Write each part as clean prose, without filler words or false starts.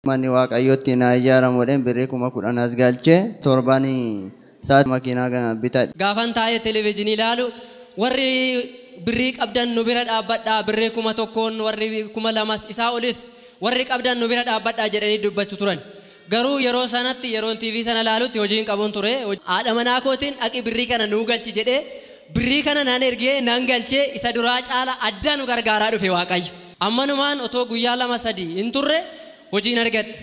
Manni Waaqayyootti naa ijaaramuudhaan birrii 10,000 as galchee torban saat makiinaa kana bitadhe. Gaafan taa'ee televezyiinii ilaalu warri birrii qabdan nu bira dhaabbadhaa, birrii 1,000 warri 2,000 isaa olis warri qabdan nu bira dhaabbadhaa jedhanii dubbachuu turan. Garuu yeroo sanatti yeroon TV sana ilaalutti hojiin qabuun ture. Haadha manaa kootiin dhaqi birrii kana nuu galchi jedhee birrii kana nan ergee nan galchee isa duraa caala addaa nu gargaaraa dhufe Waaqayyo. Ammanumaan otoo guyyaa 2-3 hin turre hojiin argadhe.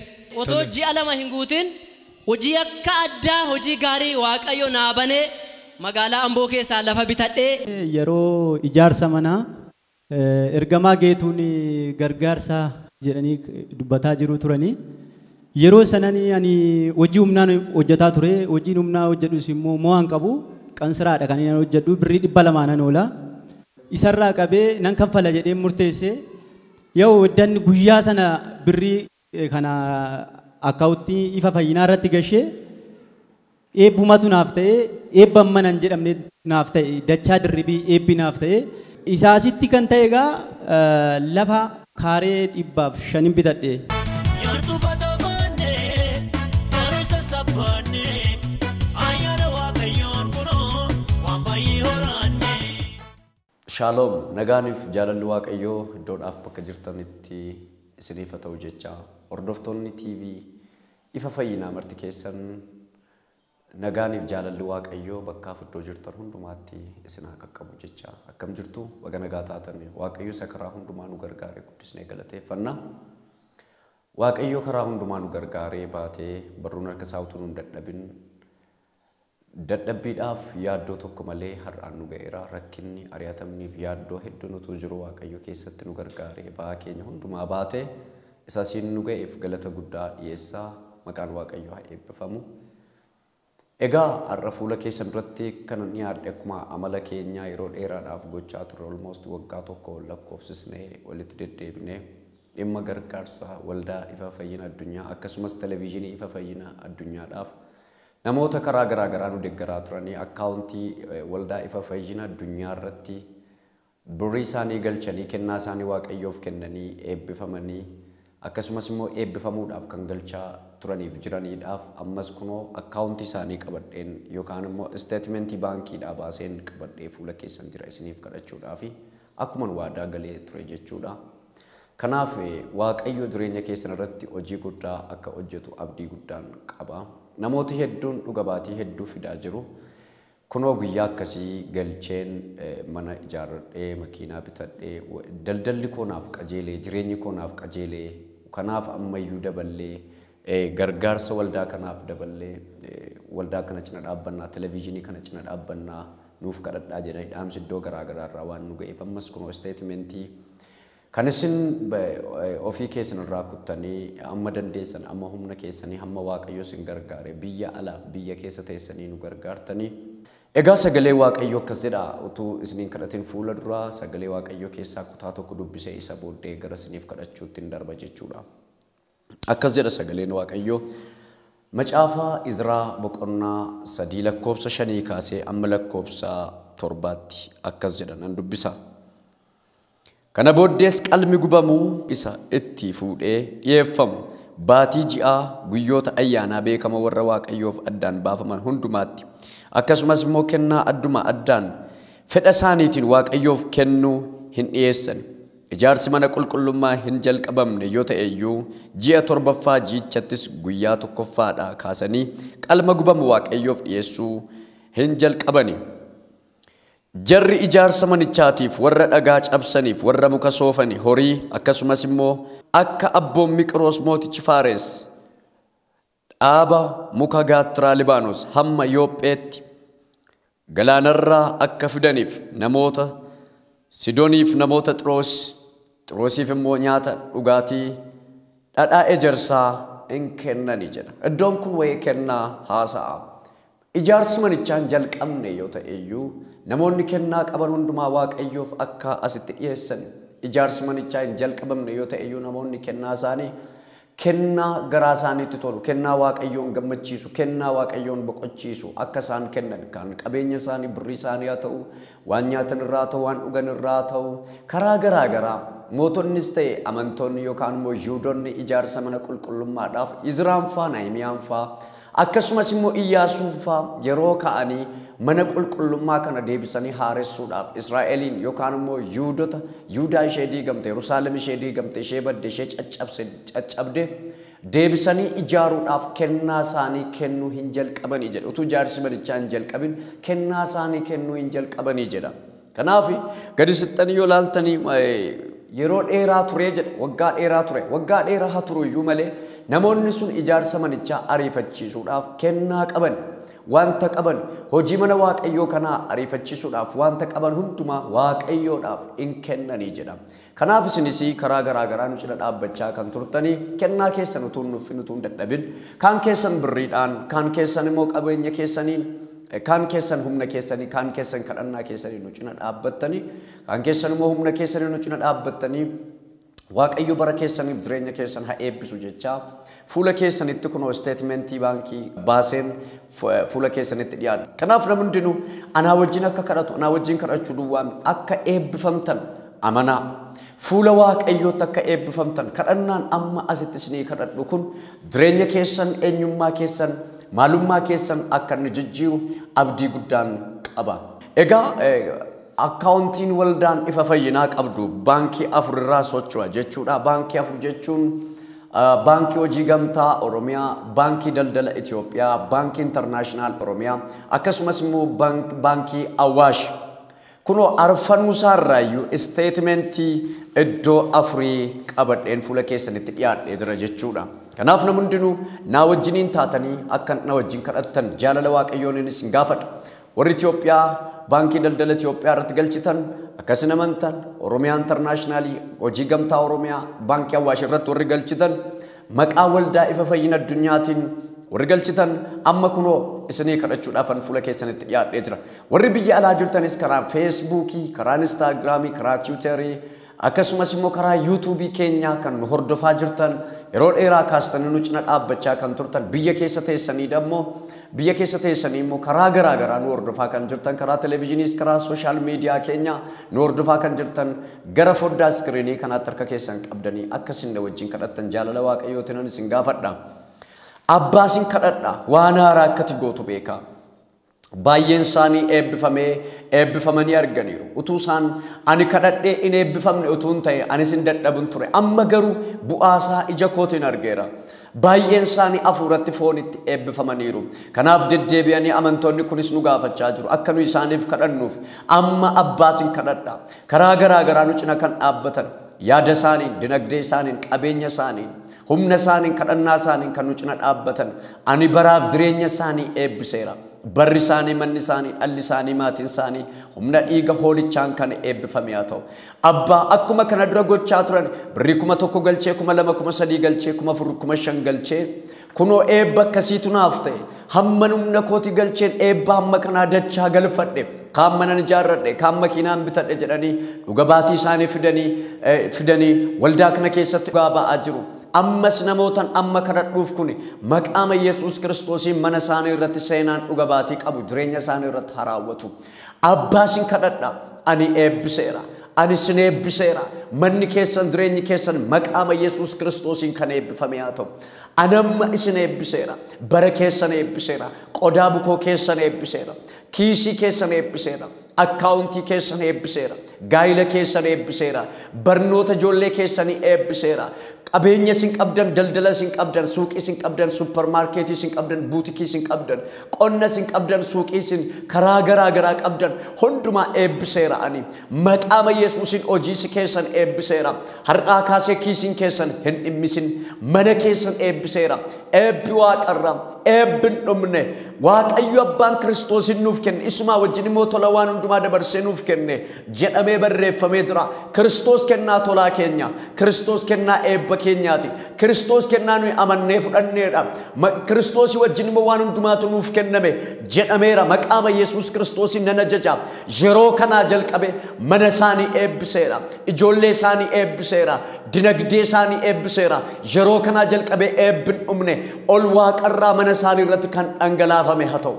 Otoo ji'a 2 hin guutin hojii akka addaa hojii gaarii Waaqayyo naa banee magaalaa Amboo keessaa lafa bitadhee. Yeroo ijaarsa manaa ergamaa Geetuun gargaarsa jedhanii dubbataa jiru turanii. Yeroo sananii ani hojii humnaan hojjetaa ture. Hojiin humnaa hojjedhus immoo mo'aan qabu. Qansiraadha kan inni hojjedhu birrii 200 nan oola. Isarraa qabee nan kanfala jedhee murteesse. Yoo heddanni guyyaa sana birrii kana akkaawuntii ifa fayyinaa irratti gashee eebbumatu naaf ta'e, eebba amma nan jedhamne naaf ta'e, dachaa dirribii eebbi naaf ta'e. Isaasitti kan ta'e egaa lafa kaaree 105 bitadhe. Shalom, nagaaniif jaalalli Waaqayyoo iddoodhaaf bakka jirtanitti isiniif haa ta'u jecha hordoftoonni TV ifa fayyinaa marti keessan nagaaniif jaalalli Waaqayyoo bakkaaf iddoo jirtan hundumaatti isin haa qaqqabu jecha akkam jirtu baga nagaa taatan Waaqayyo isa karaa hundumaa nu gargaaree guddisnee galateeffanna. Waaqayyo karaa hundumaa nu gargaaree baatee barruun harka isaa utuu nu hin dadhabin dadhabbiidhaaf yaaddoo tokko malee har'aan nu ga'eera. Rakkinni ari'atamniif yaaddoo hedduun utuu jiru Waaqayyo keessatti nu gargaaree ba'aa keenya hundumaa baatee isa siin nu ga'eef galata guddaa dhiyeessaa. Maqaan Waaqayyoo haa eebbifamu. Egaa har'a fuula keessan duratti kan dhiyaadhe akkuma amala keenyaa yeroo dheeraadhaaf gochaa turre almost waggaa tokko lakkoofsisnee walitti deddeebinee dhimma gargaarsa waldaa ifa fayyina addunyaa akkasumas televezyiinii ifa fayyina addunyaadhaaf namoota karaa garaa garaa nu deeggaraa turanii akkaawuntii waldaa ifa fayyina addunyaa irratti birrii isaanii galchanii kennaa isaanii Waaqayyoof kennanii eebbifamanii akkasumas immoo eebbifamuudhaaf kan galchaa turaniif jiraniidhaaf ammas kunoo akkaawuntii isaanii qabadheen yookaan immoo isteetimentii baankiidhaa baaseen qabadhee fuula keessan jira isiniif kadhachuudhaafi akkuman waadaa galee ture jechuudha. Kanaaf Waaqayyo jireenya keessan irratti hojii guddaa akka hojjetu abdii guddaan qaba. Namooti hedduun dhuga baatii hedduu fidaa jiru. Kunoo guyyaa akkasii galcheen mana ijaarradhee makiinaa bitadhee daldalli koo naaf qajeelee jireenyi koo naaf qajeelee kanaaf ammayyuu daballee gargaarsa waldaa kanaaf daballee waldaa kana cina dhaabbannaa televezyiinii kana cina dhaabbannaa nuuf kadhadhaa jedhanii dhaamsi iddoo garaa garaa irraa waan nu ga'eef ammas kunoo isteetimentii kan isin ofii keessan irraa kuttanii amma dandeessan amma humna keessanii hamma Waaqayyo isin gargaare biyya alaaf biyya keessa teessanii nu gargaartanii. Egaa sagalee Waaqayyoo akkas jedha utuu isiniin kadhatin fuula duraa sagalee Waaqayyoo keessaa kutaa tokko dubbisee isa booddee gara isiniif kadhachuutti hin darba jechuudha. Akkas jedha sagaleen Waaqayyoo. Macaafa Izraa boqonnaa 3 lakkoofsa 5 kaasee amma lakkoofsa 7tti akkas jedha nan dubbisa. Kana booddees qalmi gubamuu isa itti fuudhee dhiyeeffamu baatii ji'aa guyyoota ayyaanaa beekama warra Waaqayyoof addaan baafaman hundumaatti akkasumas immoo kennaa adduma addaan fedha isaaniitiin Waaqayyoof kennuu hin dhiyeessan. Ijaarsi mana qulqullummaa hin jalqabamne yoo ta'e iyyuu ji'a 7ffaa ji'ichattis guyyaa 1ffaadhaa kaasanii qalma gubamu Waaqayyoof dhiyeessuu hin jalqabani. Jarri ijaarsa manichaatiif warra dhagaa cabsaniif warra muka soofani horii akkasumas immoo akka abboommi Qiroos mootichi Faares dhaaba muka gaattiraa Libaanos hamma Yoopheetti galaanarraa akka fidaniif namoota Sidooniif namoota Xiroosiif immoo nyaata dhugaatii dhadhaa ejersaa hin kennani jedha. Iddoon kun wayii kennaa haasa'a. Ijaarsi manichaa hin jalqabne yoo ta'e iyyuu namoonni kennaa qaban hundumaa Waaqayyoof akka asitti dhiyeessan ijaarsi manichaa hin jalqabamne yoo ta'e iyyuu namoonni kennaa isaanii Kennaa garaa isaaniitti tolu, kennaa Waaqayyoon gammachiisu, kennaa Waaqayyoon boqochiisu akka isaan kennan kan qabeenya isaanii birrii isaanii haa ta'u, waan nyaatan irraa haa ta'u, waan dhugan irraa haa ta'u, karaa garaa garaa mootonnis ta'e amantoonni yookaan immoo Yihuudoonni ijaarsa mana qulqullummaadhaaf Izraan faa, Nahimiyaan faa akkasumas immoo Iyyaasuun faa yeroo ka'anii mana qulqullummaa kana deebisanii haaressuudhaaf Israa'eliin yookaan immoo Yihuudoota Yihuudaa ishee diigamte, Yerusaalem ishee diigamte, ishee badde, ishee caccabde deebisanii ijaaruudhaaf kennaa isaanii kennuu hin jalqabanii jedha. Utuu ijaarsi manichaa hin jalqabin kennaa isaanii kennuu hin jalqabanii jedha. Kanaaf gadi sittanii yoo laaltanii yeroo dheeraa ture jedha, waggaa dheeraa ture, waggaa dheeraa haa turu iyyuu malee namoonni sun ijaarsa manichaa ariifachiisuudhaaf kennaa qaban, wanta qaban, hojii mana Waaqayyoo kanaa ariifachiisuudhaaf wanta qaban hundumaa Waaqayyoodhaaf hin kennanii jedha. Kanaaf isinis karaa garaa garaa nu cina dhaabbachaa kan turtanii kennaa keessan utuu nuffin utuu hin dadhabin, kaan keessan birriidhaan, kaan keessan immoo qabeenya keessaniin, kaan keessan humna keessanii, kaan keessan kadhannaa keessanii nu cina dhaabbattanii, kaan keessan immoo humna keessanii nu cina dhaabbattanii Waaqayyo bara keessaniif jireenya keessan haa eebbisu jechaa fuula keessanitti kunoo isteetmentii baankii baaseen fuula keessanitti dhiyaadha. Kanaaf namni hundinuu anaa wajjin akka kadhatu, anaa wajjin kadhachuu duwwaan akka eebbifamtan amanaa. Fuula Waaqayyootti akka eebbifamtan kadhannaan amma asitti isinii kadhadhu kun jireenya keessan, eenyummaa keessan, maalummaa keessan akka inni jijjiiru abdii guddaan qaba. Egaa akkaawuntiin waldaan ifa fayyinaa qabdu baankii 4 irraa socho'a jechuudha. Baankii 4 jechuun baankii hojii gamtaa Oromiyaa, baankii daldala Itoophiyaa, baankii intarnaashinaal Oromiyaa, akkasumas immoo baankii Awaash. Kunoo arfanuu isaarraayyuu isteetmentii iddoo 4 qabadheen fuula keessanitti dhiyaadhee jira jechuudha. Kanaaf namni hundinuu naa wajjiniin taatanii akka na wajjin kadhattan jaalala Waaqayyoon isin gaafadha. Warri Itoophiyaa baankii daldala Itoophiyaa irratti galchitan akkasin amantan, Oromiyaa intarnaashinaalii hojii gamtaa Oromiyaa baankii Awaash irratti warri galchitan maqaa waldaa ifa fayyina addunyaatiin warri galchitan amma kunoo isinii kadhachuudhaafan fuula keessanitti dhiyaadhee jira. Warri biyya alaa jirtanis karaa Feesbuukii, karaa Instaagiraamii, karaa Tiwiitarii akkasumas immoo karaa yuutuubii keenyaa kan nu hordofaa jirtan yeroo dheeraa kaastanii nu cina dhaabbachaa kan turtan biyya keessa teessanii dammoo biyya keessa teessanii immoo karaa garaa garaa nu hordofaa kan jirtan karaa televezyiiniis karaa sooshaal miidiyaa keenyaa nu hordofaa kan jirtan gara foddaa iskiriinii kanaatti harka keessan qabdanii akkasin na wajjin kadhattan jaalala Waaqayyootiin isin gaafadha. Abbaa isin kadhadha waan haaraa akkati gootu beekaa. Baay'een isaanii eebbifamanii arganiiru. Utuu isaan ani kadhadhee hin eebbifamne utuu hin ta'e anis hin dadhabun ture. Amma garuu bu'aasaa ija kootiin argeera. Baay'een isaanii hafuuratti foonitti eebbifamaniiru. Kanaaf deddeebi'anii amantoonni kunis nu gaafachaa jiru. Akka nu isaaniif kadhannuuf amma abbaas hin kadhadha. Karaa garaa garaa nu cina kan dhaabbatan yaada isaaniin, dinagdee isaaniin, qabeenya isaaniin, humna isaaniin, kadhannaa isaaniin kan nu cina dhaabbatan ani baraaf jireenya isaanii eebbiseera. Barri isaanii, manni isaanii, dhalli isaanii, maatiin isaanii humna dhiiga hoolichaan kan eebbifame haa ta'u. Abbaa akkuma kana dura gochaa turan birrii 1000 galchee, 2000, 3000 galchee, 4000, 5000 galchee kunoo eebba akkasiitu naaf ta'e. Hamma humna kootii galcheen eebba hamma kanaa dachaa galfadhe, kaan mana ijaarradhe, kaan makiinaan bitadhe jedhanii dhuga baatii isaanii fidanii waldaa kana keessatti dhugaa ba'aa jiru. Ammas namootan amma kadhadhuuf kuni maqaama Yesuus Kiristoosiin mana isaanii irratti seenaan dhuga baatii qabu jireenya isaanii irratti haa raawwatu. Abbaa isin kadhadha, ani eebbiseera. Ani isin eebbiseera. Manni keessan, jireenyi keessan maqaama Yesuus Kiristoosiin kan eebbifame haa ta'u. Ani amma isin eebbiseera. Bara keessan eebbiseera. Qodaa bukoo keessan eebbiseera. Kiisii keessan eebbiseera. Akkaawuntii keessan eebbiseera. Gaayila keessan eebbiseera. Barnoota ijoollee keessanii eebbiseera. Qabeenya isin qabdan, daldala isin qabdan, suuqii isin qabdan, suppermaarkeetii isin qabdan, buutikii isin qabdan, qonna isin qabdan, suuqii isin karaa garaa garaa qabdan hundumaa eebbiseera ani. Maqaama Yesuusiin hojii si keessan eebbiseera. Har'aa kaasee kiisiin keessan hin dhimmisin. Mana keessan eebbiseera. Eebbi Waaqarraa, eebbi hin dhumne. Waaqayyo Abbaan Kiristoosin nuuf kenne, isumaa wajjin immoo tola waan hundumaa dabarsee nuuf kenne jedhamee barreeffamee jira. Kiristoos kennaa tolaa keenya, Kiristoos kennaa eebba keenyaati. Kiristoos kennaa nuyi amannee fudhanneedha. Kiristoosii wajjin immoo waan hundumaatu nuuf kenname jedhameera. Maqaama Yesuus Kiristoosiin nan ajaja. Yeroo kanaa jalqabe mana isaanii eebbiseera. Ijoollee Ijoollee isaanii eebbiseera. Dinagdee isaanii eebbiseera. Yeroo kanaa jalqabee eebbin dhumne ol waaqarraa mana isaanii irratti kan dhangalaafame haa ta'u.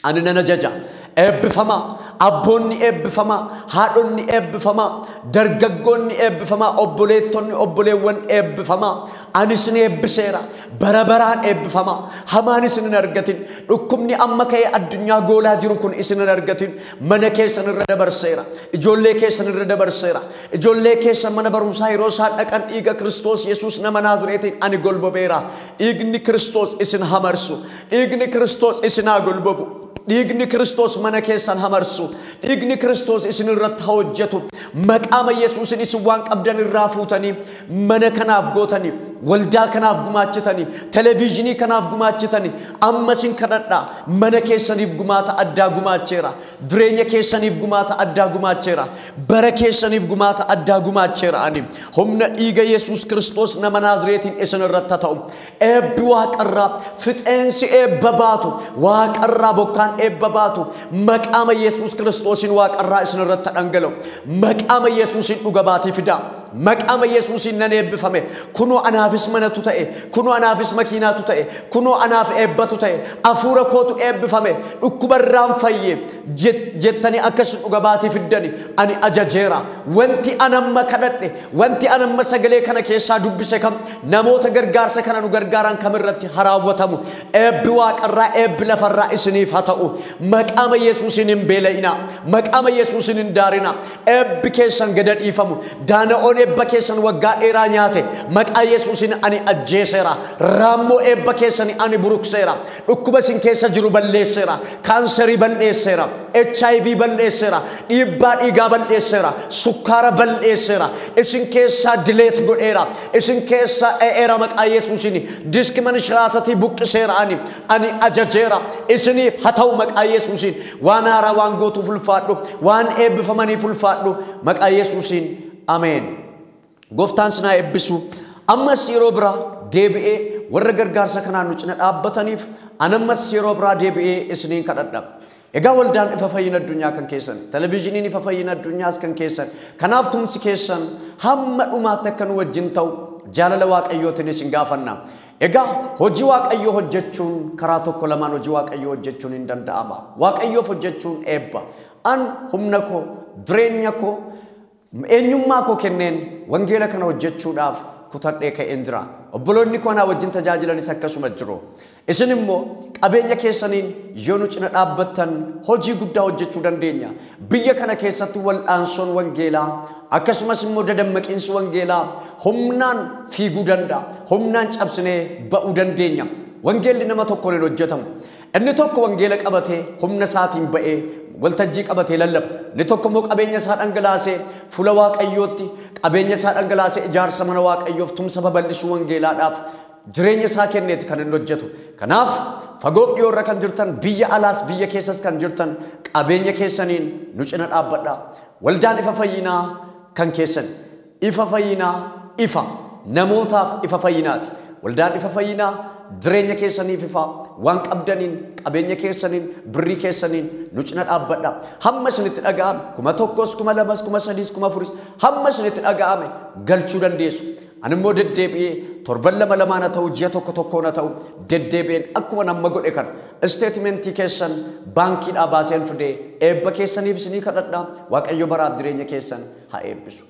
Ani nan ajaja. Eebbifamaa, abboonni eebbifamaa, haadhonni eebbifamaa, dargaggoonni eebbifamaa, obboleettonni obboleewwan eebbifamaa. Ani isin eebbiseera. Bara baraan eebbifamaa. Hamaan isin hin argatin. Dhukkubni amma ka'ee addunyaa goolaa jiru kun isin hin argatin. Mana keessan irra dabarseera. Ijoollee keessan irra dabarseera. Ijoollee keessan mana barumsaa yeroo isaan dhaqan dhiiga Kiristoos Yesuus nama Naazreetiin ani golbobeera. Dhiigni Kiristoos isin hamarsu. Dhiigni Kiristoos isin haa golbobu. Dhiigni Kiristoos mana keessan hamarsu. Dhiigni Kiristoos isin irratti haa hojjetu. Maqaama Yesuusin isin waan qabdan irraa fuutanii mana kanaaf gootanii, waldaa kanaaf gumaachitanii, televezyiinii kanaaf gumaachitanii, amma isin kadhadhaa. Mana keessaniif gumaata addaa gumaacheera. Jireenya keessaniif gumaata addaa gumaacheera. Bara keessaniif gumaata addaa gumaacheera. Ani humna dhiiga Yesuus Kiristoos nama Naazreetiin isin irratti haa ta'u. Eebbi waaqarraa fixeensi eebba baatu waaqarraa bokkaan eebba baatu maqaama Yesuus Kiristoosin waaqarraa isin irratti dhangala'u. Maqaama Yesuusin dhuga baatii fidaa. Maqaama Yesuusin nan eebbifame. Kunoo anaafis manatu ta'e, kunoo anaafis makiinaatu ta'e, kunoo anaaf eebbatu ta'e, hafuura kootu eebbifame, dhukkubarraan fayye jettanii akkas dhuga baatii fiddani ani ajajeera. Wanti anamma kadhadhe, wanti anamma sagalee kana keessaa dubbise kam namoota gargaarsa kana nu gargaaran kamirratti haraawwatamu. Eebbi waaqarraa eebbi lafarraa isiniif haa ta'u. Maqaama Yesuusin hin beela'inaa. Maqaama Yesuusin hin daarinaa. Eebbi keessan gada dhiifamu. Daana'oon eebba keessan waggaa dheeraa nyaate maqaa Yesuusin ani ajjeeseera. Raammoo eebba keessan ani burukseera. Dhukkuba isin keessa jiru balleesseera. Kaanserii balleesseera. HIV balleesseera. Dhiibbaa dhiigaa balleesseera. Sukkaara balleesseera. Isin keessaa dileet godheera. Isin keessaa eera maqaa Yesuusin diski mana shiraatatii buqqiseera. Ani ajajeera. Isiniif haa ta'u maqaa Yesuusin. Waan haaraa waan gootuuf ulfaadhu, waan eebbifamaniif ulfaadhu maqaa Yesuusin. Ameen. Gooftaan sinaa eebbisu. Ammas yeroo biraa deebi'ee warra gargaarsa kanaan nu cina dhaabbataniif anammas yeroo biraa deebi'ee isiniin kadhadha. Egaa waldaan ifa fayyina addunyaa kan keessan, televezyiiniin ifa fayyina addunyaas kan keessan, kanaaf tumsi keessan hamma dhumaatti akka nu wajjin ta'u jaalala Waaqayyootiin isin gaafanna. Egaa hojii Waaqayyoo hojjechuun karaa tokko lamaan hojii Waaqayyoo hojjechuun hin danda'ama. Waaqayyoof hojjechuun eebba. An humna koo, jireenya koo, eenyummaa koo kenneen wangeela kana hojjechuudhaaf kutadhee ka'een jira. Obboloonni koo anaa wajjin tajaajilanis akkasuma jiru. Isin immoo qabeenya keessaniin yoo nu cina dhaabbattan hojii guddaa hojjechuu dandeenya. Biyya kana keessatti wal'aansoon wangeelaa akkasumas immoo dadammaqiinsi wangeelaa humnaan fiiguu danda'a. Humnaan cabsinee ba'uu dandeenya. Wangeelli nama tokkoon hin hojjetamu. Inni tokko wangeela qabatee humna isaatiin ba'ee waltajjii qabatee lallaba. Inni tokko immoo qabeenya isaa dhangalaasee fuula Waaqayyootti qabeenya isaa dhangalaasee ijaarsa mana Waaqayyoof tumsa babal'isuu wangeelaadhaaf jireenya isaa kenneeti kan inni hojjetu. Kanaaf fagoof dhiyoorra kan jirtan, biyya alaas biyya keessas kan jirtan qabeenya keessaniin nu cina dhaabbadhaa. Waldaan ifa fayyinaa kan keessan, ifa fayyinaa ifa namootaaf ifa fayyinaati. Waldaan ifa fayyinaa jireenya keessaniif ifa, waan qabdaniin, qabeenya keessaniin, birrii keessaniin nu cina dhaabbadhaa. Hamma isinitti dhaga'ame 1000, 2000, 3000, 4000 hamma isinitti dhaga'ame galchuu dandeessu. Ani immoo deddeebi'ee torban lama lamaan haa ta'u, ji'a tokko tokkoon haa ta'u deddeebi'een akkuma nama godhe kana isteetimentii keessan baankiidhaa baaseen fidee eebba keessaniif isinii kadhadhaa. Waaqayyo baraaf jireenya keessan haa eebbisu.